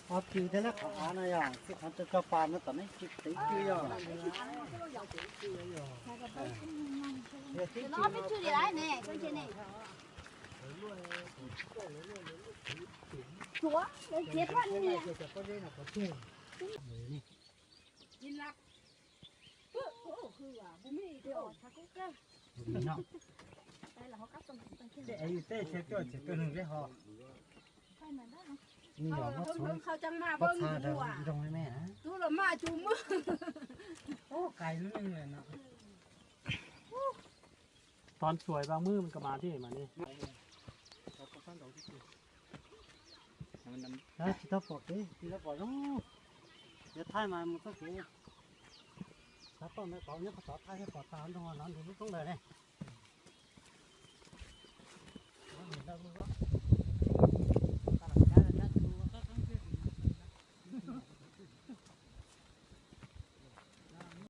Qhov twg thiab lab qhov av no yog txij qhov tso tso pas no tom nej tsis tev twg yog. Tej es yus tej tsis tuaj tsis tuaj nug zeb ho. Nws yog pob txha rau nroo me me na. Ub, qais lub neej lawm no. Tov tsuas pab mwb ka mas thiab mas ne. Tsis tau pom kev, tsis tau pom zoo. Yuav thaij mas mus txoj kev. Xav tau ntawd tod nyob qhov tod thaij thiaj pom tag nrho no nrug lub roob lawm ne.